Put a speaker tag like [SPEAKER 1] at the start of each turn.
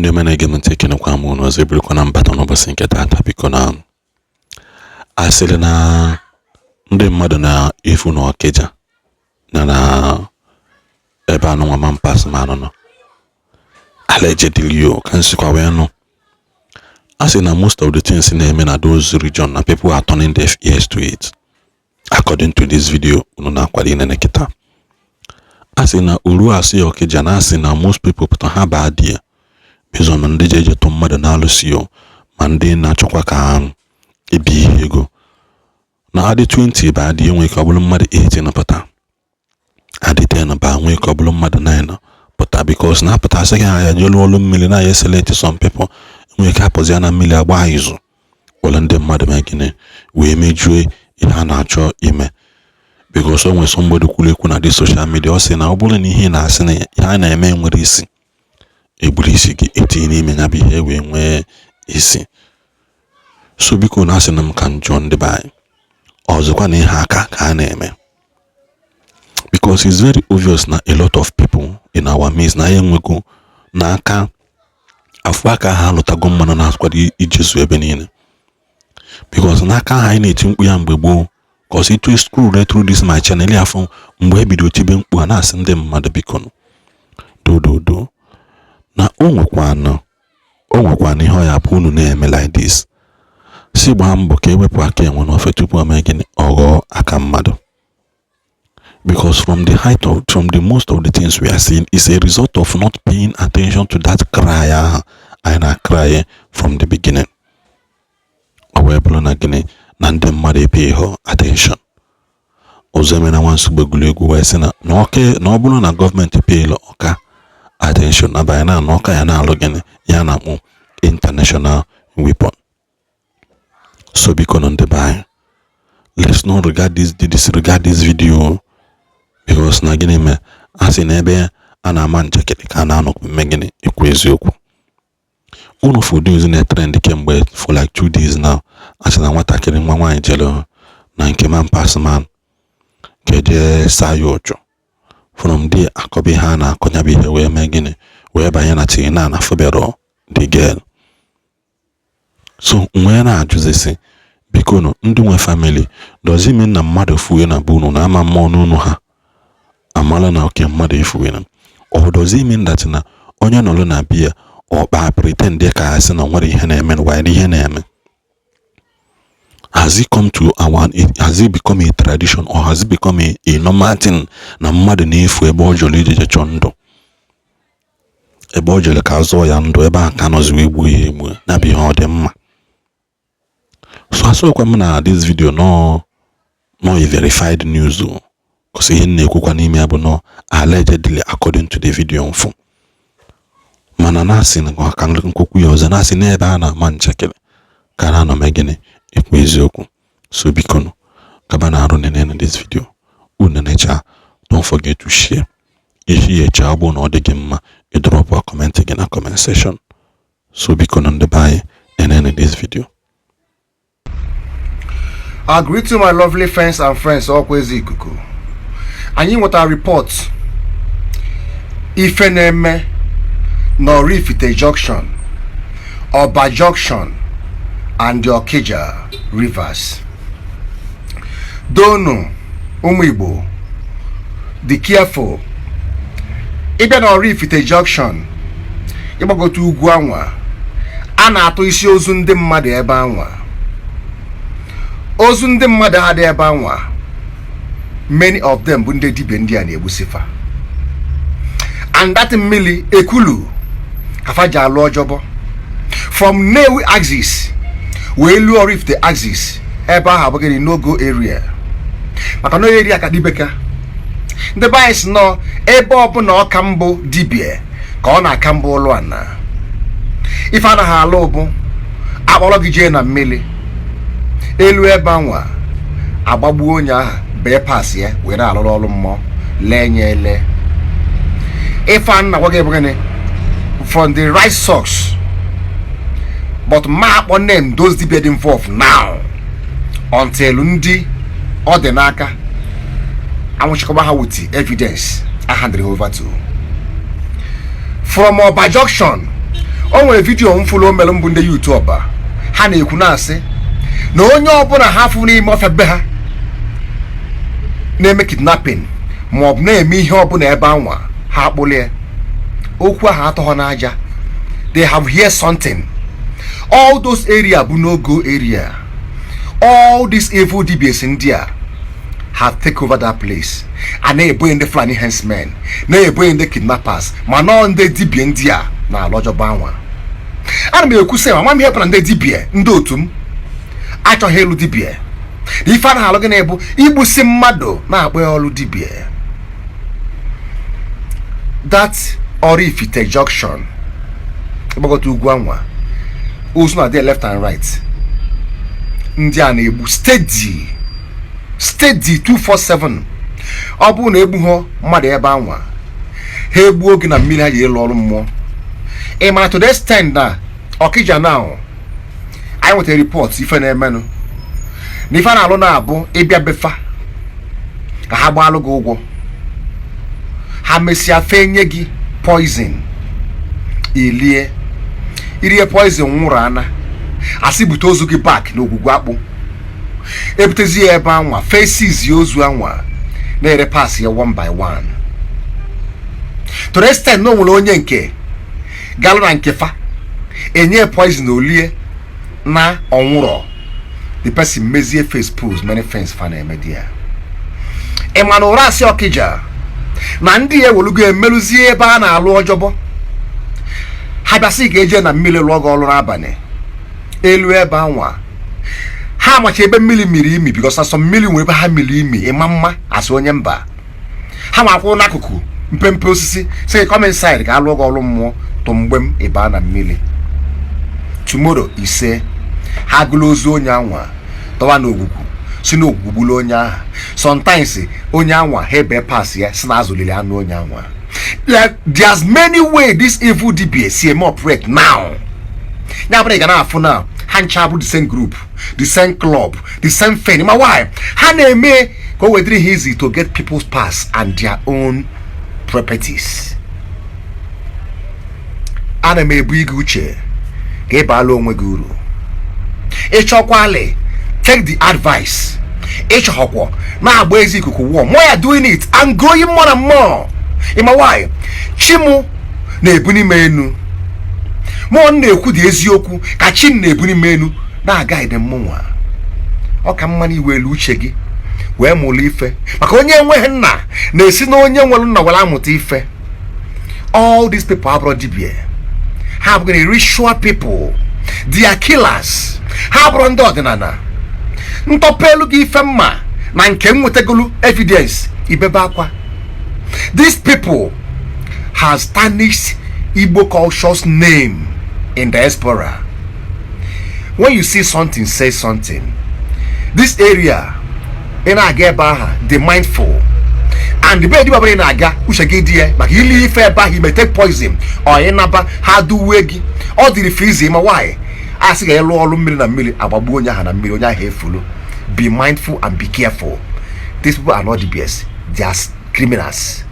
[SPEAKER 1] Ndị ọma na-ege m ntị, ekenekwa m unu ọzọ. Ebirikwa na mbata n'ụbọchị nke taata. Biko, na asịrị na ndị mmadụ na-efu n'Ọkịja na ebe anụ nwa mpas ma anụ nọ allegedly o ka nsikwa wee nụ, a sị na most of the things na-eme na those region na people are turning deaf ears to it. According to this video unu na-akwado inene kịta, a sị na uru asị Ọkịja na asị na most people pụta ha baa di ya based on ndị ji eje tụ mmadụ na-alụsị o, ma ndị na-achọkwa ka ebi ihe ego na adị 20 ba adị enwe ka ọ bụrụ mmadụ 8 napụta, adị 10 ba nwee ka ọ bụrụ mmadụ 9 pụta, because na-apụta asị gị ha ya jee lụọ ọlụ mmiri na ya select some people enwere ike apụzi ya na mmiri agba izu were ndị mmadụ mee gịnị wee mejue ihe a na-achọ ime, because o nwere somebody kwuru ekwu na dị social media, ọ sị na ọ bụrụ na ihe ị na-asị na ihe a na-eme nwere isi, egburu isi gị etinye n'ime ya bụ ihe wee nwee isi. So biko, na asị na m ka m jụọ ndị be anyị ọzọkwa na ihe aka ka a na-eme, because it's very obvious na a lot of people in our midst na ya enwego n'aka afụ aka ha alụtago mmanụ na-akwado ijezu ebe niile, because n'aka ha anyị na-eti mkpu ya mgbe gboo, cause itu scroll through this my channel ya afọ mgbe e bido tibe mkpu a na-asị ndị mmadụ biko dododo na o nwekwana ihe ọ ya bụ unu na-eme like this, si gbaa mbọ ka ewepụ aka enwe n'ofe tupu o mee gịnị, ọ ghọọ aka mmadụ, because from the height of from the most of the things we are seeing is a result of not paying attention to that cry ahụ anyị na-cry from the beginning. Ọ wee bụrụ na gịnị na ndị mmadụ e-pay attention. Ọzọ emena nwa nsogbu egwuregwu wee sị na na ọ bụrụ na gọọmenti payla ọka attention n'abalị na anọ ọka ya na-alụ gịnị ya na-akpọ international weapon. So biko nụ, ndị be anyị, let's not regard this disregard this video, because na gịnị mee, a sị na ebe a na-ama njakịrị ka a na-anọ mme gịnị ekwu eziokwu. Unu for news na-trend kemgbe for like 2 days now, a sị na nwatakịrị nwa nwaanyị jere na nke man pass man ka eje saa ya ụchụ. From there akọba ihe a na-akọnya bụ ihe wee mee gịnị, wee banye na till na anafụbịara the girl. So nwee na-ajụzisi, biko nụ, ndị nwe family, does it mean na mmadụ fuwe na be unu na ama mmụọ n'unu ha amala na oke mmadụ efuwe na, or does it mean that na onye nọrọ na biya ọkpa pretend ka ya sị na nwere ihe na-eme while ihe na-eme? Has it come to our has it become a tradition or has it become a normal thing na mmadụ na-efu ebe ọ jọrọ ije chọọ ndụ, ebe ọ jere ka azụọ ya ndụ, ebe a ka nọzi wee gbuo ya egbu ya bụ ihe ọ dị mma? So asọkwa m na this video no a verified news o, cause ihe m na-ekwukwa n'ime ya bụ no allegedly, according to the video mfụ, mana na-asị na ka nkwukwu ya ọzọ na-asị n'ebe a na-ama njakịrị ka a na-anọ mee gịnị ekwu eziokwu. So biko nụ, kaba na arụ nene this video unu nenecha, don't forget to share. Iji echa ọ bụrụ na ọ dị gị mma, ị drop comment gị na comment section. So biko nụ, ndị be anyị, nenene this video.
[SPEAKER 2] I greet to my lovely friends and friends. Ọkwa ezi ikuku anyị nwetara report ife na-eme n'Oraifite Junction, Ọba Junction and the Okija Rivers. Donu ụmụ Igbo, dị careful. Ịbịa na Oraifite Junction, ịgbagote ugwu anwa a na-atụ isi ozu ndị mmadụ ebe anwa, ozu ndị mmadụ adị ebe anwa, many of them bụ ndị dibịa ndị a na-egbusifa, and that mmiri ekulu kafa ji alụ ọjọbọ from Nnewi axis wee luo Oraifite axis. Ebe ahụ abụghị no go area, maka na area ka dibeka ndị be anyị si nọ ebe ọbụla ọka mbụ dibịa ka ọ na-aka mbụ ụlọ ana ife anaghị alụ bụ akpọrọ gị jee na mmiri elu ebe anwa agbagbuo onye ahụ bee pas ya were alụrụ ọrụ mmụọ lee nye ele. Ife a nna gwa gị bụ gịnị from the right source, but ma akpọ name those dibia dị involved now until ndị ọ dị n'aka anwụchikọba ha with evidence I handed over to. From Ọba Junction O nwere video mfụlụ o mere mbụ, ndị youth Ọba ha na-ekwu, na-asị na onye ọbụla ha fụ n'ime ọfịa be ha na-eme kidnapping ma ọ bụ na-eme ihe ọbụla ebe anwa, ha akpụlie okwu ahụ atọghọ n'aja. They have hear something. All those area bụ no go area. All these evil dibias ndị a have take over that place. A na-ebonye ndị Fulani herdsmen, na-ebonye ndị kidnappers, ma nọọ ndị dibia ndị a na-alọjọba anwa. Ana m ekwu sị, ama m ihe bụ na ndị dibia, ndị otu m achọghị ịlụ dibia, na ife a na-alụ gị na-ebu igbusi mmadụ na-akpọ ya ọlụ dibia. That Oraifite junction, ịgbagọta ugwu anwa, ozu na dị left and right. Ndị a na-egbu steady steady 247. Ọ bụrụ na egbu ha mmadụ ebe anwa, ha egbuo gị na mmiri ha ji ịlụ ọrụ mmụọ. Ị mara to the extent na Ọkịja now, anyị nwetara report ife na-emenụ na ife a na-alụ na-abụ ịbịa befa ka ha gbaalụ gị ụgwọ, ha mesịa fee nye gị poison, ilie irie poison, nwụrụ ana, asị bute ozu gị back n'ogwugwu akpụ. Ebutezi ya ebe anwa, faces ozu anwa, na-ere parts ya one by one, to the extent na o nwere onye nke galụ na nke fa enye poison, olie na ọnwụrọ. The person mezie face pose many things fa na-eme di ya. Ị ma na ụra asị Ọkịja na ndị ya ewelugo emelụzie ebe a na-alụ ọjọbọ. Ha bịasị ka eje na mmiri lụọ gị ọrụ n'abalị, elu ebe anwa ha amacha ebe mmiri miri imi, because asọ mmiri nwere ebe ha miri imi. Ịma mma asị onye mba ha ma akwụrụ n'akụkụ mpempe osisi, sị gị come inside ka alụọ gị ọrụ mmụọ. Tụ mgbe m ịbaa na mmiri tomorrow ise, ha gụrụ ozu onye anwa dọwa n'ogwugwu, si n'ogwugwu gburu onye ahụ. Sometimes onye anwa ha ebe parts ya, si na azụliri anụ onye anwa. There's many way this evil dibia si eme operate now. Ya bụrụ ị ga na-afụ na ha ncha bụ the same group, the same club, the same thing. Ma why ha na-eme ka o wedịrị ha easy to get people's parts and their own properties. Ana m ebu ige uche ka ị baala onwe gị uru. Ịchọkwali, take the advice. Ịchọghọkwọ, na-agba ezi ikuku wụọ more. You doing it and growing more and more. Ịma why chimu na-ebu n'ime enu mụọ m na-ekwu dị eziokwu ka chi m na-ebu n'ime enu na-aga ide mmụnwa. Ọ ka mma na iwelu uche gị wee mụrụ ife, maka onye enweghị nna na-esi na onye nwere nna were amụta ife. All these people abụrụ dibia, ha abụghị ritual people, they are killers. Ha abụrụ ndị ọdịnala. Ntọpelu gị ife mma na nke m nwetagolu evidence, ibebe akwa. These people has tarnished Igbo culture's name in diaspora. When you see something, say something. This area ị na-aga ebe ahụ, dị mindful and the bed ọbụla ị na-aga, uche gị dị ya, maka ili ife ebe ahụ, ime take poison ọ ịnaba ha duwe gị, ọ dịrị frizi. Ma why a sị ga ịlụ ọrụ mmiri na mmiri agbagbuo onye ahụ na mmiri, onye ahụ efulu. Be mindful and be careful. These people are not the best, they are criminals.